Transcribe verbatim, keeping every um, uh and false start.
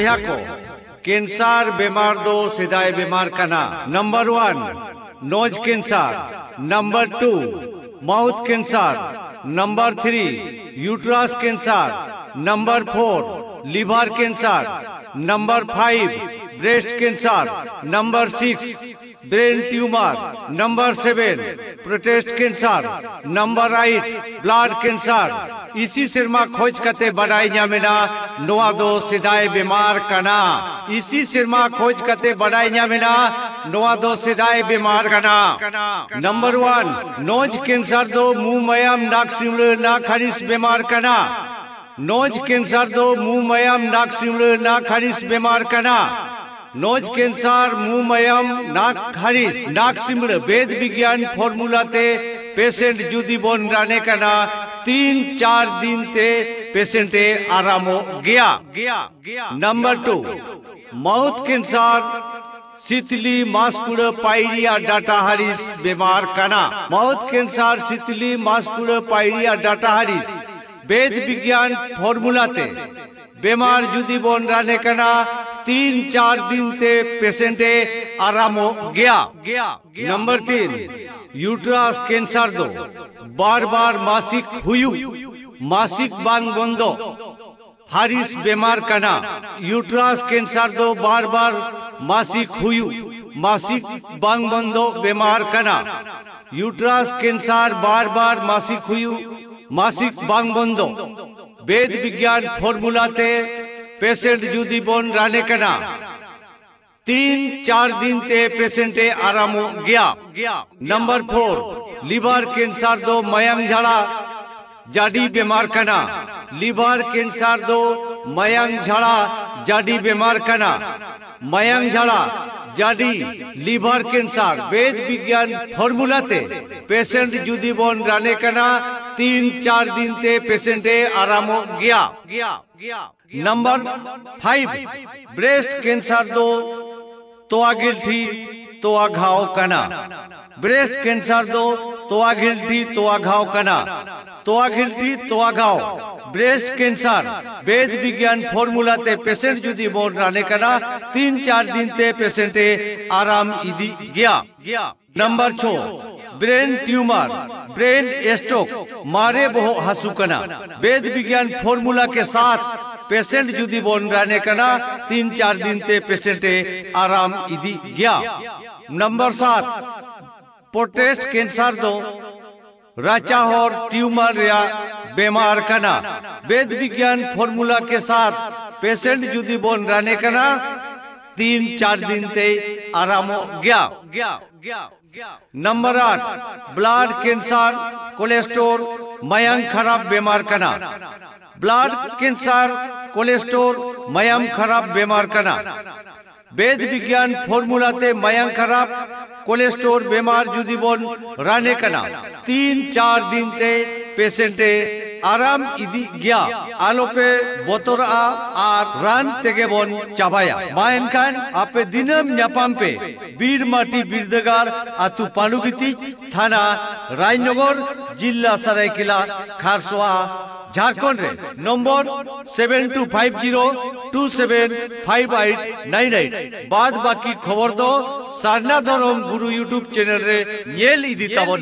ᱵᱚᱭᱦᱟ ᱠᱚ, ᱠᱮᱱᱥᱟᱨ ᱵᱮᱢᱟᱨ ᱫᱚ ᱥᱮᱫᱟᱭ ᱵᱮᱢᱟᱨ ᱠᱟᱱᱟ᱾ Number one, nose cancer. Number two, mouth cancer. Number three, uterus cancer. Number four, ᱞᱤᱵᱷᱟᱨ cancer. Number five, breast cancer. Number six, brain tumour. Number seven, prostate cancer. Number eight, blood cancer. ᱤᱥᱤ ᱥᱮᱨᱢᱟ ᱠᱷᱚᱡᱽ ᱠᱟᱛᱮ ᱵᱟᱰᱟᱭ ᱧᱟᱢ ᱮᱱᱟ, ᱱᱚᱣᱟ ᱫᱚ ᱥᱮᱫᱟᱭ ᱵᱮᱢᱟᱨ ᱠᱟᱱᱟ᱾ ᱤᱥᱤ ᱥᱮᱨᱢᱟ ᱠᱷᱚᱡᱽ ᱠᱟᱛᱮ ᱵᱟᱰᱟᱭ ᱧᱟᱢ ᱮᱱᱟ, ᱱᱚᱣᱟ ᱫᱚ ᱥᱮᱫᱟᱭ ᱵᱮᱢᱟᱨ ᱠᱟᱱᱟ᱾ ᱱᱟᱢᱵᱟᱨ ᱚᱣᱟᱱ, ᱱᱚᱡᱽ ᱠᱮᱱᱥᱟᱨ ᱫᱚ ᱢᱩ, ᱢᱟᱭᱟᱢ, ᱱᱟᱠ, ᱥᱤᱢᱲᱟᱹ, ᱱᱟᱠ ᱦᱟᱹᱨᱤᱥ ᱵᱮᱢᱟᱨ ᱠᱟᱱᱟ᱾ ᱱᱚᱡᱽ ᱠᱮᱱᱥᱟᱨ ᱫᱚ ᱢᱩ, ᱢᱟᱭᱟᱢ, ᱱᱟᱠ, ᱥᱤᱢᱲᱟᱹ, ᱱᱟᱠ ᱦᱟᱹᱨᱤᱥ ᱵᱮᱢᱟᱨ ᱠᱟᱱᱟ᱾ ᱱᱚᱡᱽ ᱠᱮᱱᱥᱟᱨ, ᱢᱩ, ᱢᱟᱭᱟᱢ, ᱱᱟᱠ ᱦᱟᱹᱨᱤᱥ, ᱱᱟᱠ ᱥᱤᱢᱲᱟᱹ, ᱵᱮᱫ ᱵᱤᱜᱽᱭᱟᱱ ᱯᱷᱚᱨᱢᱩᱞᱟ ᱛᱮ ᱯᱮᱥᱮᱱᱴ ᱡᱩᱫᱤ ᱵᱚᱱ ᱨᱟᱱᱮ ᱠᱟᱱᱟ, ᱛᱤᱱ ᱪᱟᱨ ᱫᱤᱱ ᱛᱮ ᱯᱮᱥᱮᱱᱴ ᱮ ᱟᱨᱟᱢᱚᱜ ᱜᱮᱭᱟ᱾ ᱱᱟᱢᱵᱟᱨ ᱴᱩ, ᱢᱟᱣᱩᱛᱷ ᱠᱮᱱᱥᱟᱨ, ᱥᱤᱛᱞᱤ ᱢᱟᱥᱠᱩᱲᱟᱹ ᱯᱟᱭᱨᱤᱭᱟ ᱰᱟᱴᱟ ᱦᱟᱹᱨᱤᱥ ᱵᱮᱢᱟᱨ ᱠᱟᱱᱟ᱾ ᱢᱟᱣᱩᱛᱷ ᱠᱮᱱᱥᱟᱨ, ᱥᱤᱛᱞᱤ ᱢᱟᱥᱠᱩᱲᱟᱹ ᱯᱟᱭᱨᱤᱭᱟ ᱰᱟᱴᱟ ᱦᱟᱹᱨᱤᱥ, ᱵᱮᱫ ᱵᱤᱜᱽᱭᱟᱱ ᱯᱷᱚᱨᱢᱩᱞᱟ ᱛᱮ ᱵᱮᱢᱟᱨ ᱡᱩᱫᱤ ᱵᱚᱱ ᱨᱟᱱᱮ ᱠᱟᱱᱟ, ᱛᱤᱱ ᱪᱟᱨ ᱫᱤᱱ ᱛᱮ ᱯᱮᱥᱮᱱᱴ ᱮ ᱟᱨᱟᱢᱚᱜ ᱜᱮᱭᱟ᱾ ᱱᱟᱢᱵᱟᱨ ᱛᱤᱱ, ᱭᱩᱴᱨᱟᱥ ᱠᱮᱱᱥᱟᱨ ᱫᱚ ᱵᱟᱨ ᱵᱟᱨ ᱢᱟᱥᱤᱠ ᱦᱩᱭᱩᱜ, ᱢᱟᱥᱤᱠ ᱵᱟᱝ ᱵᱚᱱᱫᱚ, ᱦᱟᱨᱤᱥ ᱵᱮᱢᱟᱨ ᱠᱟᱱᱟ᱾ ᱭᱩᱴᱨᱟᱥ ᱠᱮᱱᱥᱟᱨ ᱫᱚ ᱵᱟᱨ ᱵᱟᱨ ᱢᱟᱥᱤᱠ ᱦᱩᱭᱩᱜ, ᱢᱟᱥᱤᱠ ᱵᱟᱝ ᱵᱚᱱᱫᱚ ᱵᱮᱢᱟᱨ ᱠᱟᱱᱟ᱾ ᱭᱩᱴᱨᱟᱥ ᱠᱮᱱᱥᱟᱨ ᱵᱟᱨ ᱵᱟᱨ ᱢᱟᱥᱤᱠ ᱦᱩᱭᱩᱜ, ᱢᱟᱥᱤᱠ ᱵᱟᱝ ᱵᱚᱱᱫᱚ, ᱵᱮᱫ ᱵᱤᱜᱽᱭᱟᱱ ᱯᱷᱚᱨᱢᱩᱞᱟ ᱛᱮ ᱯᱮᱥᱮᱱᱴ ᱡᱩᱫᱤ ᱵᱚᱱ ᱨᱟᱱᱮ ᱠᱟᱱᱟ, ᱛᱤᱱ ᱪᱟᱨ ᱫᱤᱱ ᱛᱮ ᱯᱮᱥᱮᱱᱴ ᱮ ᱟᱨᱟᱢᱚᱜ ᱜᱮᱭᱟ᱾ ᱱᱟᱢᱵᱟᱨ ᱯᱷᱳᱨ, ᱞᱤᱵᱷᱟᱨ ᱠᱮᱱᱥᱟᱨ ᱫᱚ ᱢᱟᱭᱟᱝ ᱡᱷᱟᱲᱟ ᱡᱟᱹᱰᱤ ᱵᱮᱢᱟᱨ ᱠᱟᱱᱟ᱾ ᱞᱤᱵᱷᱟᱨ ᱠᱮᱱᱥᱟᱨ ᱫᱚ ᱢᱟᱭᱟᱝ ᱡᱷᱟᱲᱟ ᱡᱟᱹᱰᱤ ᱵᱮᱢᱟᱨ ᱠᱟᱱᱟ᱾ ᱢᱟᱭᱟᱝ ᱡᱷᱟᱲᱟ ᱡᱟᱹᱰᱤ, ᱞᱤᱵᱷᱟᱨ ᱠᱮᱱᱥᱟᱨ, ᱵᱮᱫ ᱵᱤᱜᱽᱭᱟᱱ ᱯᱷᱚᱨᱢᱩᱞᱟ ᱛᱮ ᱯᱮᱥᱮᱱᱴ ᱡᱩᱫᱤ ᱵᱚᱱ ᱨᱟᱱᱮ ᱠᱟᱱᱟ, ᱛᱤᱱ ᱪᱟᱨ ᱫᱤᱱ ᱛᱮ ᱯᱮᱥᱮᱱᱴ ᱮ ᱟᱨᱟᱢᱚᱜ ᱜᱮᱭᱟ᱾ ᱱᱟᱢᱵᱟᱨ ᱯᱷᱟᱭᱤᱵᱷ, ᱵᱨᱮᱥᱴ ᱠᱮᱱᱥᱟᱨ ᱫᱚ ᱛᱚᱣᱟ ᱜᱤᱞᱴᱷᱤ ᱛᱚᱣᱟ ᱜᱷᱟᱣ ᱠᱟᱱᱟ᱾ ᱵᱨᱮᱥᱴ ᱠᱮᱱᱥᱟᱨ ᱫᱚ ᱛᱚᱣᱟ ᱜᱷᱤᱞᱴᱤ ᱛᱚᱣᱟ ᱜᱷᱟᱣ ᱠᱟᱱᱟ᱾ ᱛᱚᱣᱟ ᱜᱷᱤᱞᱴᱤ ᱛᱚᱣᱟ ᱜᱷᱟᱣ, ᱵᱨᱮᱥᱴ ᱠᱮᱱᱥᱟᱨ, ᱵᱮᱫ ᱵᱤᱜᱽᱭᱟᱱ ᱯᱷᱚᱨᱢᱩᱞᱟ ᱛᱮ ᱯᱮᱥᱮᱱᱴ ᱡᱩᱫᱤ ᱵᱚᱱ ᱨᱟᱱᱮ ᱠᱟᱱᱟ, ᱛᱤᱱ ᱪᱟᱨ ᱫᱤᱱ ᱛᱮ ᱯᱮᱥᱮᱱᱴ ᱮ ᱟᱨᱟᱢ ᱤᱫᱤ ᱜᱮᱭᱟ᱾ ᱱᱟᱢᱵᱟᱨ ᱪᱷᱚ, ᱵᱨᱮᱱ ᱴᱤᱭᱩᱢᱟᱨ, ᱵᱨᱮᱱ ᱥᱴᱨᱳᱠ, ᱢᱟᱨᱮ ᱵᱚᱦᱚᱜ ᱦᱟᱹᱥᱩ ᱠᱟᱱᱟ᱾ ᱵᱮᱫ ᱵᱤᱜᱽᱭᱟᱱ ᱯᱷᱚᱨᱢᱩᱞᱟ ᱠᱮ ᱥᱟᱛ ᱯᱮᱥᱮᱱᱴ ᱡᱩᱫᱤ ᱵᱚᱱ ᱨᱟᱱᱮ ᱠᱟᱱᱟ, ᱛᱤᱱ ᱪᱟᱨ ᱫᱤᱱ ᱛᱮ ᱯᱮᱥᱮᱱᱴ ᱮ ᱟᱨᱟᱢ ᱤᱫᱤ ᱜᱮᱭᱟ᱾ ᱱᱟᱢᱵᱟᱨ ᱥᱟᱛ, ᱯᱨᱳᱥᱴᱮᱴ ᱠᱮᱱᱥᱟᱨ ᱫᱚ ᱨᱟᱪᱟ ᱦᱚᱨ ᱴᱤᱭᱩᱢᱟᱨ ᱨᱮᱭᱟᱜ ᱵᱮᱢᱟᱨ ᱠᱟᱱᱟ᱾ ᱵᱮᱫ ᱵᱤᱜᱽᱭᱟᱱ ᱯᱷᱚᱨᱢᱩᱞᱟ ᱠᱮ ᱥᱟᱛ ᱯᱮᱥᱮᱱᱴ ᱡᱩᱫᱤ ᱵᱚᱱ ᱨᱟᱱᱮ ᱠᱟᱱᱟ, ᱛᱤᱱ ᱪᱟᱨ ᱫᱤᱱ ᱛᱮ ᱟᱨᱟᱢᱚᱜ ᱜᱮᱭᱟ᱾ ᱱᱟᱢᱵᱟᱨ ᱟᱴ, ᱵᱞᱟᱰ ᱠᱮᱱᱥᱟᱨ, ᱠᱳᱞᱮᱥᱴᱨᱚᱞ, ᱢᱟᱭᱟᱝ ᱠᱷᱟᱨᱟᱯ ᱵᱮᱢᱟᱨ ᱠᱟᱱᱟ᱾ ᱵᱞᱟᱰ ᱠᱮᱱᱥᱟᱨ, ᱠᱳᱞᱮᱥᱴᱨᱚᱞ, ᱢᱟᱭᱟᱢ ᱠᱷᱟᱨᱟᱯ ᱵᱮᱢᱟᱨ ᱠᱟᱱᱟ᱾ ᱵᱮᱫ ᱵᱤᱜᱽᱭᱟᱱ ᱯᱷᱚᱨᱢᱩᱞᱟ ᱛᱮ ᱢᱟᱭᱟᱝ ᱠᱷᱟᱨᱟᱯ, ᱠᱳᱞᱮᱥᱴᱨᱚᱞ ᱵᱮᱢᱟᱨ ᱡᱩᱫᱤ ᱵᱚᱱ ᱨᱟᱱᱮ ᱠᱟᱱᱟ, ᱛᱤᱱ ᱪᱟᱨ ᱫᱤᱱ ᱛᱮ ᱯᱮᱥᱮᱱᱴ ᱮ ᱟᱨᱟᱢ ᱤᱫᱤᱜ ᱜᱮᱭᱟ᱾ ᱟᱞᱚᱯᱮ ᱵᱚᱛᱚᱨᱚᱜᱼᱟ ᱟᱨ ᱨᱟᱱ ᱛᱮᱜᱮ ᱵᱚᱱ ᱪᱟᱵᱟᱭᱟ᱾ ᱢᱟ ᱮᱱᱠᱷᱟᱱ ᱟᱯᱮ ᱫᱤᱱᱟᱹᱢ ᱧᱟᱯᱟᱢ ᱯᱮ ᱵᱤᱨ ᱢᱟᱹᱴᱤ ᱵᱤᱨᱫᱟᱹᱜᱟᱲ, ᱟᱹᱛᱩ ᱯᱟᱸᱰᱩᱜᱤᱛᱤᱡ, ᱛᱷᱟᱱᱟ ᱨᱟᱡᱽᱱᱚᱜᱚᱨ, ᱡᱤᱞᱞᱟ ᱥᱟᱨᱟᱭᱠᱮᱞᱟ ᱠᱷᱟᱨᱥᱚᱣᱟ, ᱡᱷᱟᱲᱠᱷᱚᱸᱰ ᱨᱮ᱾ Number seven two five zero two seven five eight nine eight. ᱵᱟᱫ ᱵᱟᱹᱠᱤ ᱠᱷᱚᱵᱚᱨ ᱫᱚ ᱥᱟᱨᱱᱟ ᱫᱷᱚᱨᱚᱢ ᱜᱩᱨᱩ YouTube ᱪᱮᱱᱮᱞ ᱨᱮ ᱧᱮᱞ ᱤᱫᱤ ᱛᱟᱵᱚᱱ᱾